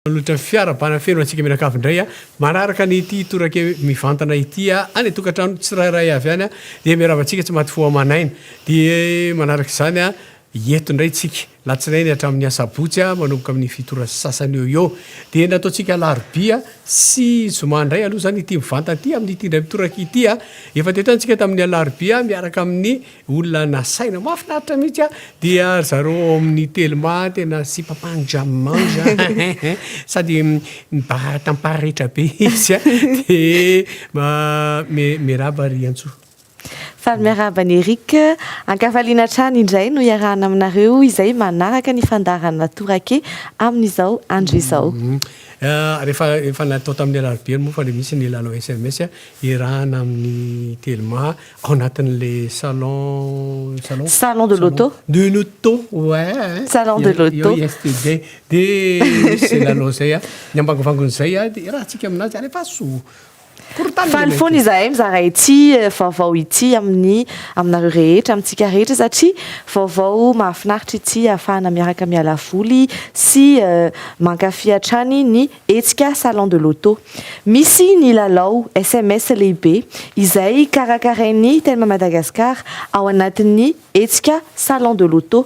Manolotra fiarahabana feno antsika mianakavy indray manaraka an'ity toraka mivantana ity any an-tokantrano tsirairay avy any dia miarahaba antsika tsy maty fo aman'aina. Dia manaraka izany eto indray tsika latsinainy hatramin'ny asabotsy manomboka amin'ny fito ora sy sasany eo eo. Dia nataontsika alarobia sy zoma indray aloha izany ity mivantana ity amin'ity indray mitoraka ity. Efa teto ihany tsika tamin'ny alarobia miaraka amin'ny Olona nasaina mahafinaritra mihitsy a! Dia ry zareo ao amin'ny Telma tena sipa manja manja sady mibaratamparetra be izy a! Dia miarahaba ry Antsoa. Faly miarahaba an'i Eric. Ankafaliana hatrany indray no iarahana aminareo izay manaraka ny fandaharana Torake amin'izao andro izao. Rehefa efa natao tamin'ny alarobia moa fa le misy ny lalao sms iarahana amin'ny Telma Ao anatin'le salon salon Salon de l'auto. De l'auto, ouais. Salon de l'auto. ISTD. Dia misy izay lalao izay a. Ny ambangovangon'izay a, dia iarahantsika aminazy alefaso. Korontana Faly foana izahay mizara ity vaovao ity amin'ny aminareo rehetra, amintsika rehetra satria vaovao mahafinaritra ity ahafahana miaraka miala voly sy mankafy hatrany ny hetsika Salon de l'auto. Misy ny lalao sms lehibe izay karakarain'ny Telma Madagascar ao anatin'ny hetsika Salon de l'auto.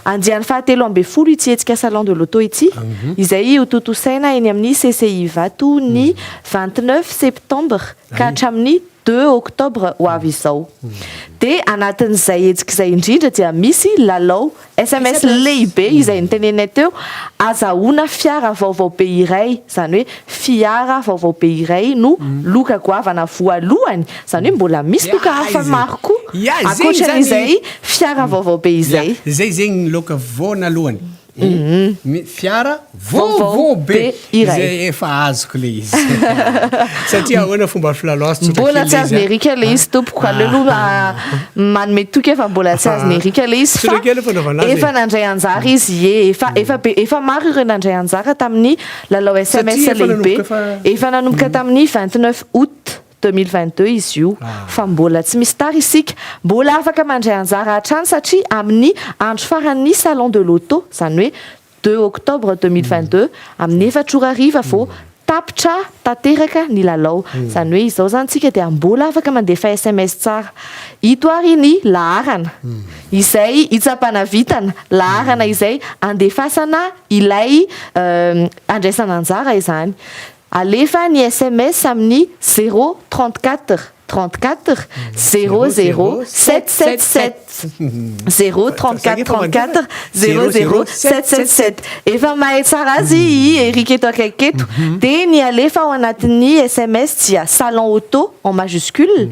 Andiany fahatelo 13 ity hetsika Salon de l'auto ity izay hotontosaina eny amin'ny CCI Ivato ny 29 septembre ka hatramin'ny deux octobre ho avy izao. Dia anatin'izay hetsika izay indrindra dia misy lalao sms lehibe izay noteneninay teo, azahoana fiara vaovao be iray, izany hoe fiara vaovao be iray no loka goavana voalohany, izany hoe mbola misy loka hafa maro koa ankoatran'izay fiara vaovao be izay. Izay zegny ny loka voanalohany. Fiara vaovao be izay efa azoko le izy. Satria ahoana fomba filalao azy tsotra Mbola tsy azon'i Eric le izy tompoko. Aleo aloha manome toky fa mbola tsy azon'i Eric le izy fa efa nandray anjara izy ie efa efa be efa maro ireo nandray anjara tamin'ny lalao sms lehibe. Efa nanomboka tamin'ny 29 août 2022 izy io fa mbola tsy misy tara isika, mbola afaka mandray anjara hatrany satria amin'ny andro faran'ny salon de l'auto, izany hoe deux octobre 2022 amin'ny efatra ora hariva vao tapitra tanteraka ny lalao, izany hoe izao izany tsika dia mbola afaka mandefa sms tsara. Ito ary ny laharana izay hitsapana vintana, laharana izay andefasana ilay andraisana anjara izany. Alefa ny sms amin'ny zéro 34 34 zéro zéro sept sept sept zéro 34 34 zéro zéro sept sept sept Efa mahay tsara azy i Eric eto akaiky eto. Dia ny alefa ao anatin'ny sms dia salon auto en majuscule,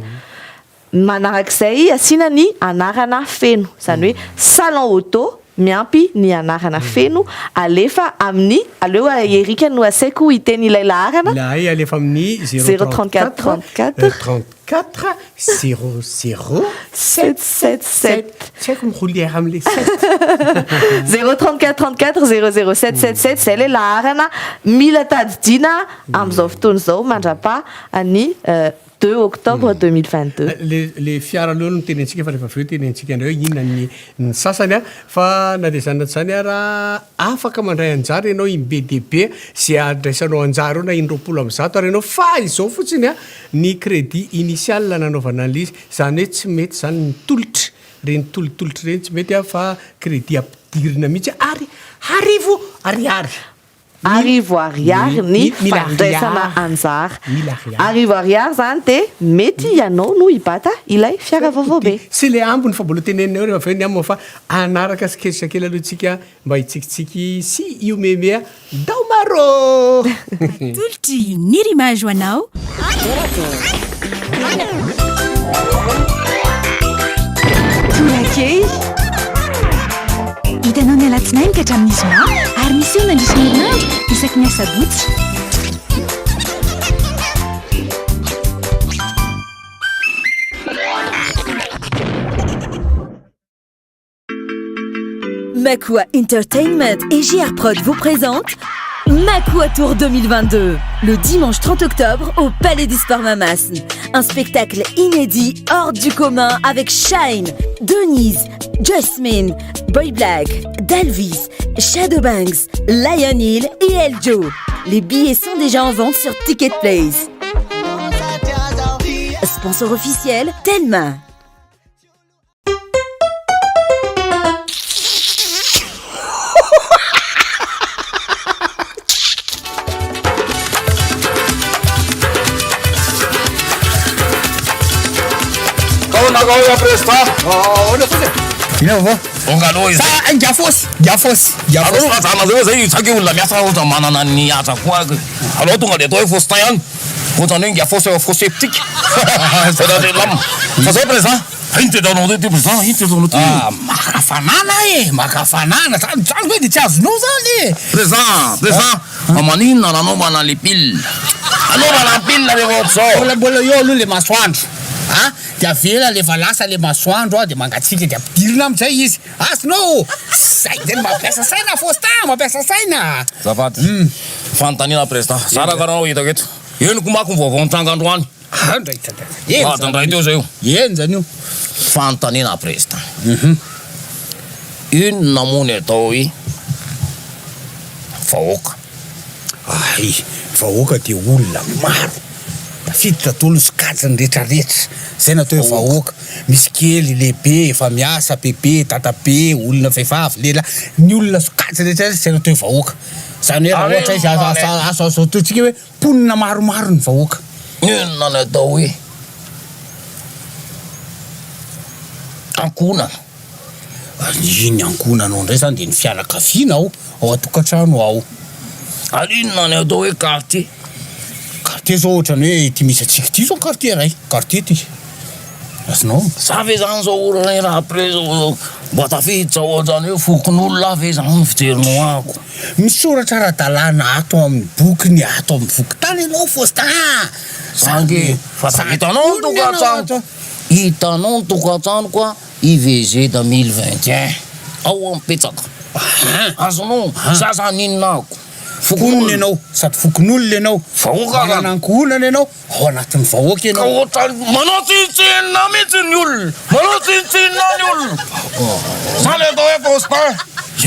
Manarak'izay asiana ny anarana feno, izany hoe salon auto miampy ny anarana feno alefa amin'ny, aleo Eric no asaiko hiteny ilay laharana. Ilay alefa amin'ny zéro 34 34 zéro zéro sept sept sept. Tsy haiko mi-rouler amin'ilay sept. Zéro 34 34 zéro zéro sept sept sept, izay ilay laharana mila tadidiana amin'izao fotoana izao mandrapaha ny deux octobre 2022. Le le fiara aloha no tenentsika fa rehefa avy eo tenentsika indray hoe inona ny ny sasany a, fa na dia izany na tsy izany ara afaka mandray anjara ianao im be dia be izay andraisanao anjara eo na in-roapolo amby zato ary ianao fa izao fotsiny a ny crédit initial nanaovana an'ilay izy, izany hoe tsy mety izany ny tolotra, ireny tolotolotra ireny tsy mety a fa crédit ampidirina mihitsy ary arivo ariary. Arivo ariary ny fandraisana anjara. Arivo ariary izany dia mety ianao no hibata ilay fiara vaovao be. Sy ilay ambiny fa mbola tenenina eo rehefa avy eo ny ambiny fa hanaraka sketch kely aloha tsika mba hitsikitsiky sy hihomehimehy Daomaro! Atolotry Nirimage ho anao. Torakely. Hitanao ny alatsinainy ka hatramin'ny zoma ary miseho mandritra ny herinandro isaky ny asabotsy. Makua Entertainment et JR Prod vous présentent Makua Tour 2022, le dimanche 30 octobre au Palais des Sports Mamasn. Un spectacle inédit, hors du commun avec Shine, Denise, Jasmine, Boy Black, Dalvis, Shadow Banks, Lion Hill et El Joe. Les billets sont déjà en vente sur Ticket Place. Sponsor officiel, Telma. Ina vaovao? Tonga aloha izy. Sa ingahy fosy, ingahy fosy, ingahy fosy. Aleo raha zanareo zay saika olona miasa ohatra manana ny haja koa. Aleo tonga de atao hoe Faustin ihany. Ohatrany hoe ingahy fosy faux septique. Zay le lam. Fa zay président. Ino ty ataonao ty président? Ino ty ataonao ty? Ah, maka hafanana e, maka hafanana. Zany zany ve de tsy azonao zany e? Président, président. Fa maninona raha anao manana le pile? Anao manana pile rehefa ohatr'izao. Mbola mbola eo aloha le masoandro. Ah, de avela le efa lasa le masoandro ah, de mangatsiaka de ampidirina amizay izy. Azonao? Zay de mampiasa saina Faustin, mampiasa saina. Azafady. Fanontaniana président. Zara karaha anao hitako eto. Henoko manko ny vaovao nitranga androany. Andray tata. Eny Adiny iray teo zay io. Eny zany io. Fanontaniana président. Inona moa ny atao hoe vahoaka? Ay, vahoaka dia olona maro. Tafiditra daholo ny sokajiny rehetra rehetra. Zay no atao hoe vahoaka. Misy kely, lehibe, efa miasa, bebe, dadabe, olona vehivavy, lehilahy. Ny olona sokajiny rehetra rehetra zay no atao hoe vahoaka. Zany hoe raha ohatra izy azo azo ataontsika hoe mponina maromaro ny vahoaka. Inona no atao hoe ankohonana? Ny ankohonanao indray izany dia ny fianakaviana ao, ao an-tokantrano ao. Ary inona ny atao hoe quartier? Quartier izao ohatran'ny hoe ity misy antsika ity izao quartier iray, quartier ity. Azonao? Za ve zany zao olona raha après zao mba tafiditra ohatrany hoe fokonolona ve zany ny fijerinao ahako? Misoratra ara-dalàna ato amin'ny boky ny ato amin'ny fokontany ianao Faustin a! Za ange fa hitanao ny tokantranoko, hitanao ny tokantranoko a! IVG 2021 ao aho mipetraka. Azonao? Za zany inona ako? Fokonolona ianao, sady fokonolona ianao, Vahoaka zany. manana ankohonana ianao, ao anatin'ny vahoaka Ka ianao. ohatran'ny manao tsinontsinona mihitsy ny olona. Manao tsinontsinona ny olona. Zany atao hoe Faustin.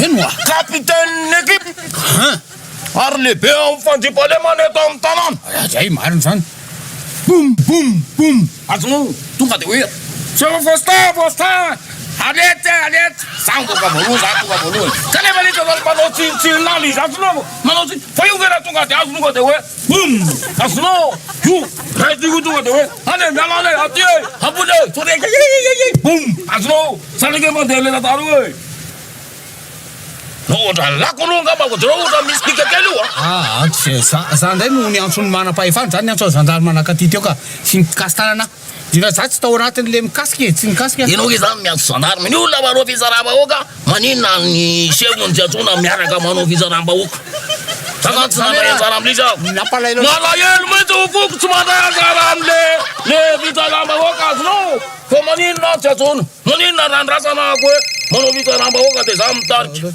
Eny oa. Capitaine ny équipe. Ary lehibe amin'ny fandriampahalemana eto amin'ny tanàna. Zay marina zany. Boum boum boum. Azonao tonga de hoe Chef Faustin Faustin allez etsy allez etsy. Za mivoaka voalohany za tonga voalohany. Kanefa le izy zany manao tsinontsinona le izy azonao manao tsin fa io ve raha tonga de azo tonga de hoe boum azonao io ray ty io tonga de hoe allez miala any aty e ambony e to de boum azonao zany ange mandeha le tantara io e. Ohatra lako aloha angamba vao jereo ohatra misy dika kely io a. Ah tsy za za ndray no niantso ny manam-pahefana, za niantso ny gendarme nankaty teo ka, tsy nikasi-tanana aho, indrindra za tsy tao anatin'le mikasika e, tsy nikasika. Ianao nge zany miantso gendarme, ny olona manao fitsaram-bahoaka maninona ny sefo no tsy antsoina miaraka manao fitsaram-bahoaka? Za zany tsy nandray anjara amin'le izy aho. Nampalahelo Malahelo mihitsy ny foko tsy mandray anjara amin'le le fitsaram-bahoaka azonao fa maninona aho tsy antsoina? Maninona raha andrasana ako hoe manao fitsaram-bahoaka dia za mitarika?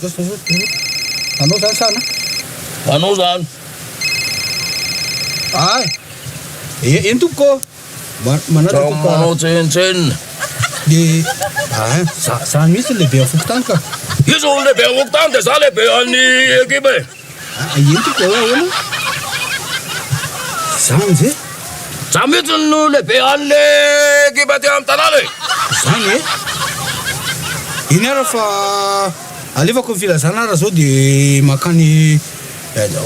Anao zany sa ana? Anao zany. Ay! Eny tompoko ô! Manatra tompoko. Manao tsenontsenona. De ah, za za mihitsy ny lehibe fokontany ka. Izy no lehibe fokontany dia za lehibe an'ny ekipa e. Eny tompoko ahoana ahoana? Zany ve? Za mihitsy no lehibe an'le ekipa aty amin'ny tanàna e! Zany e? Eny ara fa alefako ny filazana ara zao de mankany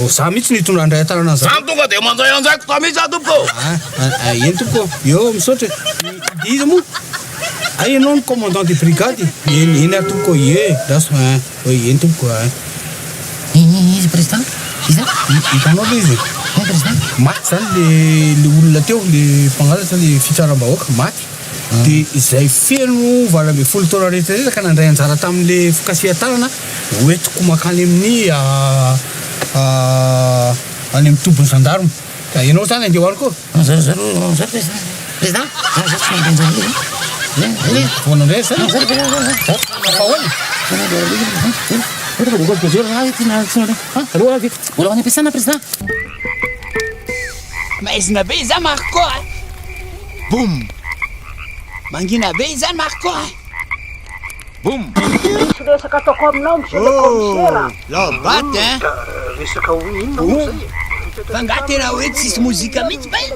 za mihitsy no hitondra handray an-tanana an'zareo. Zany tonga de mandray andraikitra mihitsy aho tompoko! Ah, eny tompoko, eo misaotra e! De iza moa? Hay ianao no commandant de brigade? Eny, eny ary tompoko, ie, lasa, hein. Oi, eny tompoko a. Iza président? Iza? Hitanao ve izy? Eny président. Maty zany le le olona teo, le mpangalatra, le fitsaram-bahoaka, maty. De izay feno 18 taona rehetra rehetra ka nandray anjara tamin'le fikasihan-tanana, hoentiko mankany amin'ny any amin'ny tobin'ny gendarme. Ka ianao zany andeha ho any koa? Zero zero zero président. Président, zero zero tsy mandeha anjara io. Vao nandray zany? Fa ahoana? Mbola ho any am-piasana président. Maizina be izany Marco a! Boum! Mangina be izany Marco a! Boum! Misy resaka ataoko aminao monsieur le commissaire a! Lao baty hein! Resaka ho inona moa Boum! zay e? Fa nga tena hoe tsisy mozika mihitsy baina?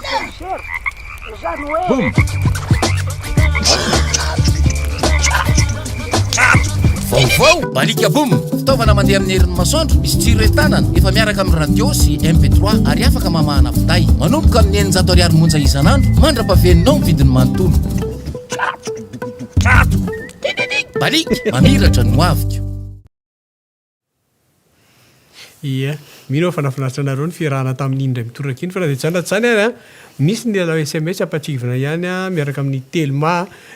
Zany hoe. Boum! Vaovao! Balika Boum! Fitaovana mandeha amin'ny herin'ny masoandro, misy jiro entanana, efa miaraka amin'ny radio sy MP3 ary afaka mamahana finday. Manomboka amin'ny 600 ariary monja isan'andro, mandra-pahaveninao ny vidiny manontolo. Baliaka, mamiratra ny hoaviko. Ie, mino aho fa nahafinaritra anareo ny fiarahana tamin'iny indray mitoraka iny fa na dia izany na tsy izany ary an, misy ny lalao sms ampahatsiahivina ihany an, miaraka amin'ny Telma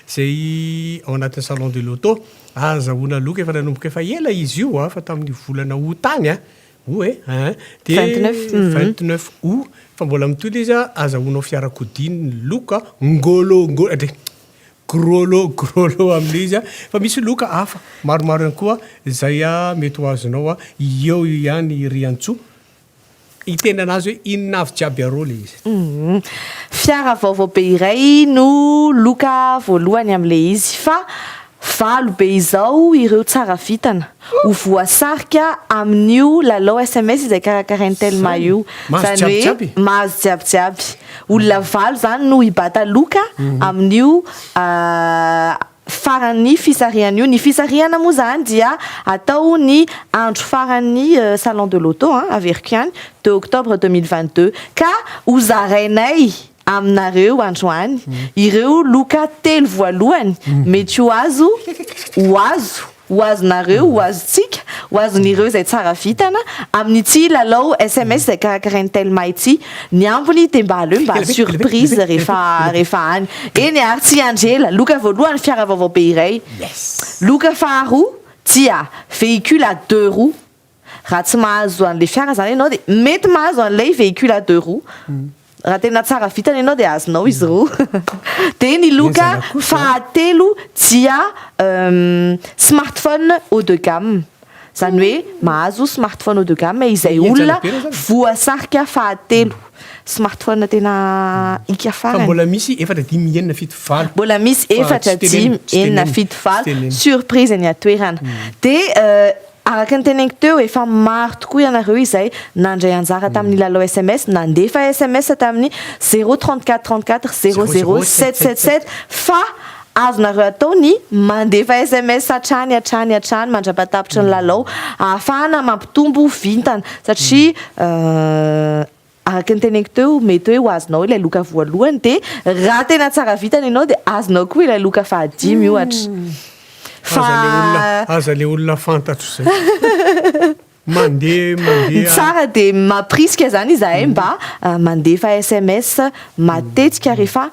izay ao anatin'ny salon de l'auto, ahazahoana loka efa nanomboka efa ela izy io an, fa tamin'ny volana août tany an, août e, an, dia 29, 29 août, fa mbola mitohy ilay izy an, ahazahoanao fiarakodia ny loka ngolo ngolo, ndry. Gros lot gros lot amin'ilay izy fa misy loka hafa maromaro ihany koa izay mety ho azonao eo ihany Riantsoa hiteny anazy hoe inona avy jiaby arô ilay izy. Fiara vaovao be iray no loka voalohany amin'ilay izy fa valo be izao ireo tsara vintana ho voasarika amin'io lalao sms izay karakarain'i Telma io. Mahazo Izany hoe jiaby jiaby? mahazo jiaby jiaby. Olona valo izany no hibata loka amin'io faran'ny fisarihana io. Ny fisarihana moa izany dia atao ny andro faran'ny salon de l'auto, averiko ihany, deux octobre 2022. Ka hozarainay aminareo androany ireo loka telo voalohany mety ho azo ho azo Ho azonareo, ho azontsika, ho azon'ireo izay tsara vintana amin'ity lalao sms izay karakarain'ny Telma ity. Ny ambiny dia mba aleo mba surprise rehefa rehefa any. Eny ary tsy hiandry ela. Loka voalohany fiara vaovao be iray. Loka faharoa dia véhicule à deux roues. Raha tsy mahazo an'ilay fiara izany ianao dia mety mahazo an'ilay véhicule à deux roues. Raha tena tsara vintana ianao dia azonao izy roa. Dia ny loka fahatelo dia smartphone haut de gamme. Izany hoe mahazo smartphone haut de gamme izay olona voasarika fahatelo. Smartphone tena hika Fa farany. mbola misy efatra dimy enina fito valo. Mbola misy Fa tsy efatra tenenina, dimy tsy enina tenenina, fito tsy valo. tenenina. Surprise eny an-toerana. Dia Araka ny teneniko teo, efa maro tokoa ianareo izay nandray anjara tamin'ny lalao sms, nandefa sms tamin'ny zéro 34 34 zéro zéro sept sept sept fa azonareo atao ny mandefa sms hatrany hatrany hatrany mandra-pahatapitry ny lalao ahafahana mampitombo vintana satria Araka ny teneniko teo, mety hoe ho azonao ilay loka voalohany dia raha tena tsara vintana ianao dia azonao koa ilay loka fahadimy ohatra. Fa Aza le olona, aza le olona fantatro zay. Mandeha ny mandeha. tsara dia mampirisika izany izahay mba mandefa sms matetika rehefa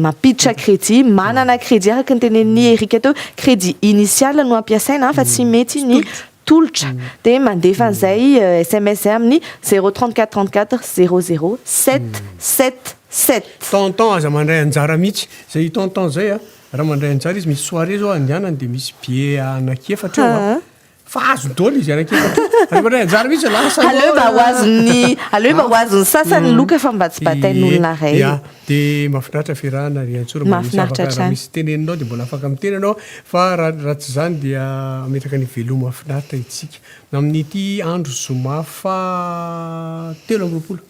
mampiditra crédit, manana crédit araka ny tenenin'i Eric teo, crédit initial no ampiasaina fa tsy mety ny tolotra dia mandefa an'izay sms izay amin'ny zéro 34 34 zéro zéro sept sept sept. Tonton aza mandray anjara mihitsy zay tonton zay a, raha mandray anjara izy misy soirée zao andehanany de misy billet anakiefatra eo a, fa azony daholo izy anakiefatra io, aza mandray anjara mihitsy lasa Aleo mba ho azon'ny aleo mba ho azon'ny sasany ny loka fa mba tsy batain'olona iray. Ya, de mahafinaritra fiarahana ry Antsoa raha mbola misy Mahafinaritra afaka raha hatrany. misy teneninao de mbola afaka miteny ianao Fa raha raha tsy izany dia hametraka ny veloma finaritra isika amin'ity andro zoma faha 23,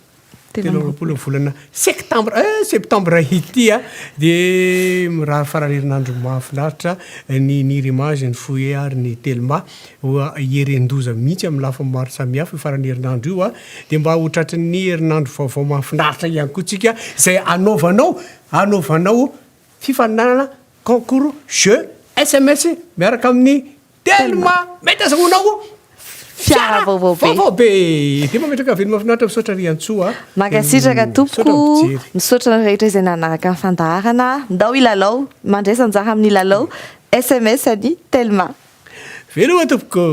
23 ny volana sektambra eh septambra ity a, dia mirary faran'ny herinandro mahafinaritra ny Nirimage, ny Foyer ary ny Telma ho hieren-doza mihitsy amin'ny lafiny maro samihafa io faran'ny herinandro io a, dia mba ho tratry ny herinandro vaovao mahafinaritra ihany koa tsika izay hanaovanao hanaovanao Fifaninanana concours jeu sms miaraka amin'ny Telma mety azahoanao fiara vaovao be. Vaovao be. Dia mametraka veloma mahafinaritra misaotra Riantsoa a. Mankasitraka Misaotra tompoko, mijery. misaotra ny rehetra izay nanaraka ny fandaharana. Ndao hilalao, mandraisa anjara amin'ny lalao sms an'i Telma. Veloma tompoko.